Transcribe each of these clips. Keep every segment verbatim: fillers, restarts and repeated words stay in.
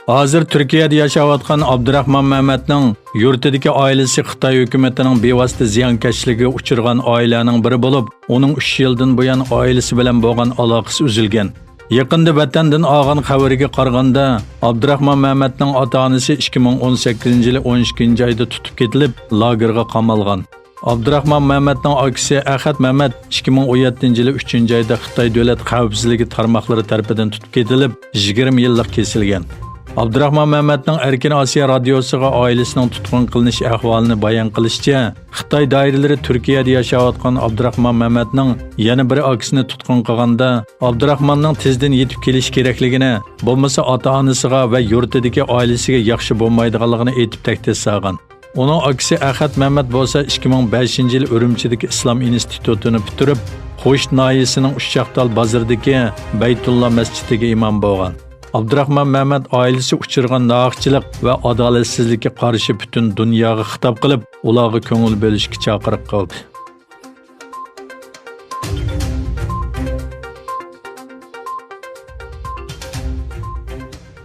ھازىر تۈركىيەدە ياشاۋاتقان ئابدۇراخمان مەمەتنىڭ يۇرتىدىكى ئائىلىسى خىتاي ھۆكۈمىتىنىڭ بىۋاسىتە زىيانكەشلىكىگە ئۇچرىغان ئائىلەنىڭ بىرى بولۇپ، ئۇنىڭ ئۈچ يىلدىن بۇيان ئائىلىسى بىلەن بولغان ئالاقىسى ئۈزۈلگەن. يېقىندا ۋەتەندىن ئالغان خەۋىرىگە قارىغاندا، ئابدۇراخمان مەمەتنىڭ ئاتا-ئانىسى ئىككى مىڭ ئون سەككىزىنچى يىلى ئون ئىككىنچى ئايدا تۇتۇپ كېتىلىپ، لاگېرغا قامالغان. ئابدۇراخمان مەمەتنىڭ ئاكىسى ئەخەت مەمەت ئىككى مىڭ ئون يەتتىنچى يىلى ئۈچىنچى ئايدا خىتاي دۆلەت خەۋپسىزلىكى تارماقلىرى تەرىپىدىن تۇتۇپ كېتىلىپ، يىگىرمە يىللىق كېسىلگەن. ئابدۇراخمان مەمەتنىڭ ئەركىن ئاسىيا رادىيوسىغا ئائىلىسىنىڭ تۇتقۇن قىلىنىش ئەھۋالىنى بايان قىلىشىچە، خىتاي دائىرىلىرى تۈركىيەدە ياشاۋاتقان ئابدۇراخمان مەمەتنىڭ يەنە بىر ئاكىسىنى تۇتقۇن قىلغاندا، ئابدۇراخماننىڭ تېزدىن يېتىپ كېلىشى كېرەكلىكىنى، بولمىسا ئاتا-ئانىسىغا ۋە يۇرتىدىكى ئائىلىسىگە ياخشى بولمايدىغانلىقىنى ئېيتىپ تەھدىت سالغان. ئۇنىڭ ئاكىسى ئەخەت مەمەت بولسا ئىككى مىڭ بەشىنچى يىلى ئۈرۈمچىدىكى ئىسلام ئىنستىتۇتىنى پۈتتۈرۈپ، خوشۇت ناھىيەسىنىڭ ئۈچ شاختال بازىرىدىكى بەيتۇللا مەسچىتىگە ئىمام بولغان. ئابدۇراخمان مەمەت ئائىلىسى ئۇچرىغان ناھەقچىلىق ۋە ئادالەتسىزلىككە قارشى پۈتۈن دۇنياغا خىتاب قىلىپ، ئۇلارغا كۆڭۈل بۆلۈشكە چاقىرىق قىلدى.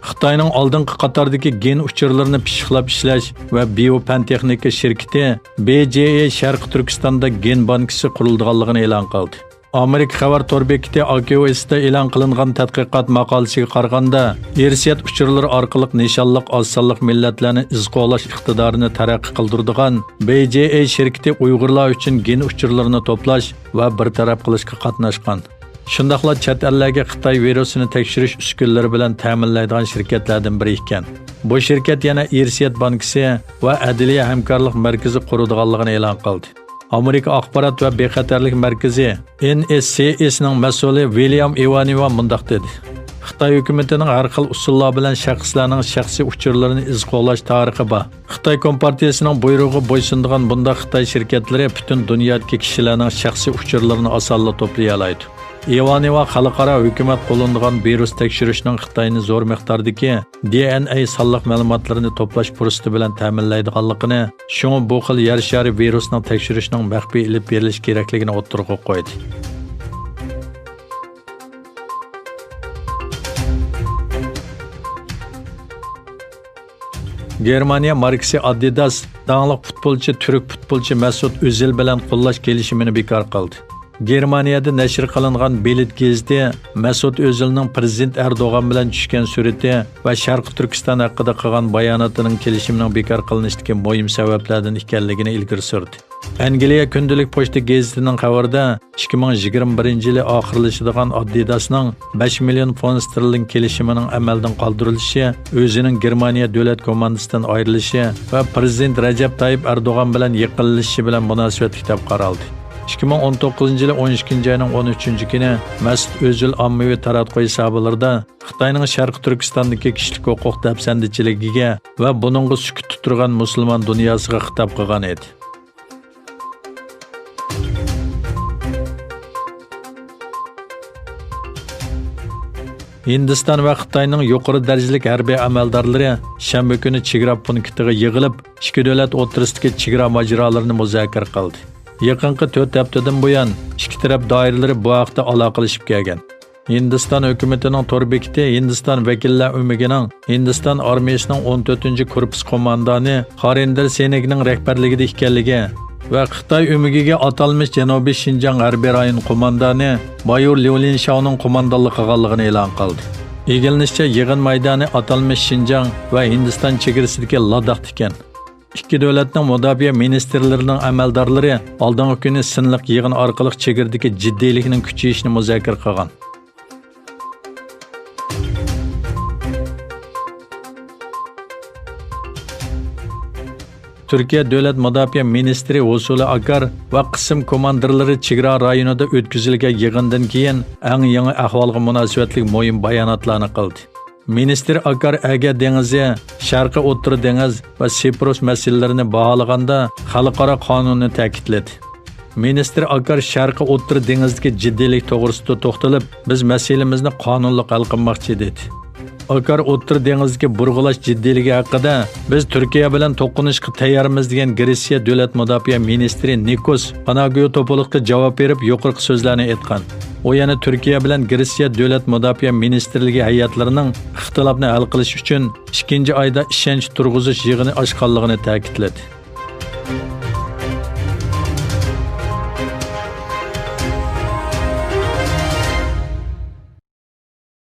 خىتاينىڭ ئالدىنقى قاتاردىكى گېن ئۇچۇرلىرىنى پىششىقلاپ ئىشلەش ۋە بىيو پەن تېخنىكا شىركىتى بى جى ئى شەرقىي تۈركىستاندا گېن بانكىسى قۇرۇلىدىغانلىقىنى ئېلان قىلدى. ئامېرىكا خەۋەر تور بېكىتى ئاكسىيوستا ئېلان قىلىنغان تەتقىقات ماقالىسىگە قارىغاندا، ئىرسىيەت ئۇچۇرلىرى ئارقىلىق نىشانلىق ئاز سانلىق مىللەتلەرنى ئىز قوغلاش ئىقتىدارىنى تەرەققىي قىلدۇرىدىغان بى جى ئى شىركىتى ئۇيغۇرلار ئۈچۈن گېن ئۇچۇرلىرىنى توپلاش ۋە بىر تەرەپ قىلىشقا قاتناشقان. شۇنداقلا چەت ئەللەرگە خىتاي ۋىرۇسىنى تەكشۈرۈش ئۈسكۈنىلىرى بىلەن تەمىنلەيدىغان شىركەتلەردىن بىرى ئىكەن. بۇ شىركەت يەنە ئىرسىيەت بانكىسى ۋە ئەدلىيە ھەمكارلىق مەركىزى قۇرىدىغانلىقىنى ئېلان قىلدى. ئامېرىكا ئاخبارات ۋە بىخەتەرلىك مەركىزى، ئېن ئېس سى ئېس نىڭ مەسئۇلى ۋىليام ئىۋانىۋا مۇنداق دېدى: «خىتاي ھۆكۈمىتىنىڭ ھەر خىل ئۇسۇللار بىلەن شەخسلەرنىڭ شەخسىي ئۇچۇرلىرىنى ئىز قوغلاش تارىخى بار. خىتاي كومپارتىيىسىنىڭ بۇيرۇقىغا بويسۇنىدىغان بۇنداق خىتاي شىركەتلىرى پۈتۈن دۇنيادىكى كىشىلەرنىڭ شەخسىي ئۇچۇرلىرىنى ئاسانلا توپلىيالايدۇ.» ئىۋانىۋا خەلقئارا ھۆكۈمەت قوللىنىدىغان ۋىرۇس تەكشۈرۈشنىڭ خىتاينى زور مىقداردىكى دى ئېن ئەي سانلىق مەلۇماتلىرىنى توپلاش پۇرسىتى بىلەن تەمىنلەيدىغانلىقىنى، شۇڭا بۇ خىل يەر شارى ۋىرۇسنىڭ تەكشۈرۈشىنىڭ مەخپىي ئېلىپ بېرىلىشى كېرەكلىكىنى ئوتتۇرىغا قويدى. گېرمانىيە ماركىسى ئادىداس داڭلىق پۇتبولچى، تۈرك پۇتبولچى مەسۇت ئۆزىل بىلەن قوللاش كېلىشىمىنى بىكار قىلدى. گېرمانىيەدە نەشر قىلىنغان بىلىد گېزىتى مەسۇت ئۆزىلنىڭ پىرېزىدېنت ئەردوغان بىلەن چۈشكەن سۈرىتى ۋە شەرقىي تۈركىستان ھەققىدە قىلغان باياناتىنىڭ كېلىشىمنىڭ بىكار قىلىنىشتىكى مۇھىم سەۋەبلەردىن ئىكەنلىكىنى ئىلگىرى سۈردى. ئەنگلىيە كۈندىلىك پوچتا گېزىتىنىڭ خەۋىرىدە، ئىككى مىڭ يىگىرمە بىرىنچى يىلى ئاخىرلىشىدىغان ئادىداسنىڭ بەش مىليون فونت ستېرلىنگ كېلىشىمىنىڭ ئەمەلدىن قالدۇرۇلۇشى ئۆزىنىڭ گېرمانىيە دۆلەت كوماندىسىدىن ئايرىلىشى ۋە پىرېزىدېنت رەجەپ تايىپ ئەردوغان بىلەن يېقىنلىشىشى بىلەن مۇناسىۋەتلىك دەپ قارالدى. ئىككى مىڭ ئون توققۇزىنچى يىلى ئون ئىككىنچى ئاينىڭ ئون ئۈچىنچى كۈنى مەسۇت ئۆزىل ئاممىۋى تاراتقۇ ھېسابلىرىدا خىتاينىڭ شەرقىي تۈركىستاندىكى كىشىلىك ھوقۇق دەپسەندىچىلىكىگە ۋە بۇنىڭغا سۈكۈت تۇتتۇرغان مۇسۇلمان دۇنياسىغا خىتاب قىلغان ئىدى. ھىندىستان ۋە خىتاينىڭ يۇقىرى دەرىجىلىك ھەربىي ئەمەلدارلىرى شەنبە كۈنى چېگرا پونكىتىغا يىغىلىپ، ئىككى دۆلەت ئوتتۇرىسىدىكى چېگرا ماجىرالىرىنى مۇزاكىرە قىلدى. يېقىنقى تۆت ھەپتىدىن بۇيان، ئىككى تەرەپ دائىرىلىرى بۇ ھەقتە ئالاقىلىشىپ كەلگەن. ھىندىستان ھۆكۈمىتىنىڭ تور بېكىتى ھىندىستان ۋەكىللەر ئۆمىكىنىڭ ھىندىستان ئارمىيىسىنىڭ ئون تۆتىنچى كورپۇس قوماندانى خارىندىر سېنىگنىڭ رەھبەرلىكىدە ئىكەنلىكى ۋە خىتاي ئۆمىكىگە ئاتالمىش جەنۇبىي شىنجاڭ ھەربىي رايون قوماندانى مايور ليۇ لىنشاۋنىڭ قوماندانلىق قىلغانلىقىنى ئېلان قىلدى. ئىگىلىنىشىچە، يىغىن مەيدانى ئاتالمىش شىنجاڭ ۋە ھىندىستان چېگرىسىدىكى لاداختا ئىكەن. ئىككى دۆلەتنىڭ مۇداپىئە مىنىستىرلىرىنىڭ ئەمەلدارلىرى ئالدىنقى كۈنى سىنلىق يىغىن ئارقىلىق چېگرىدىكى جىددىيلىكنىڭ كۈچىيىشىنى مۇزاكىرە قىلغان. تۈركىيە دۆلەت مۇداپىئە مىنىستىرى ھوسۇلى ئاكار ۋە قىسىم كوماندىرلىرى چېگرا رايونىدا ئۆتكۈزۈلگەن يىغىندىن كېيىن ئەڭ يېڭى ئەھۋالغا مۇناسىۋەتلىك مۇھىم باياناتلارنى قىلدى. مىنىستىر ئاكار ئەگە دېڭىزى، شەرقىي ئوتتۇرا دېڭىز ۋە سىپرۇس مەسىلىلىرىنى باھالىغاندا خەلقئارا قانۇننى تەكىتلىدى. مىنىستىر ئاكار شەرقىي ئوتتۇرا دېڭىزدىكى جىددىيلىك توغرىسىدا توختىلىپ، بىز مەسىلىمىزنى قانۇنلۇق ھەل قىلماقچى، دېدى. ئاكار ئوتتۇرا دېڭىزدىكى بۇرغىلاش جىددىيلىكى ھەققىدە، بىز تۈركىيە بىلەن توقۇنۇشقا تەييارمىز، دېگەن گرېتسىيە دۆلەت مۇداپىئە مىنىستىرى نىكوس پاناگيوتوپولۇسقا جاۋاب بېرىپ، يۇقىرىقى سۆزلەرنى ئېيتقان. ئۇ يەنە تۈركىيە بىلەن گرېتسىيە دۆلەت مۇداپىئە مىنىستىرلىكى ھەيئەتلىرىنىڭ ئىختىلاپنى ھەل قىلىش ئۈچۈن ئىككىنچى ئايدا ئىشەنچ تۇرغۇزۇش يىغىنى ئاچقانلىقىنى تەكىتلىدى.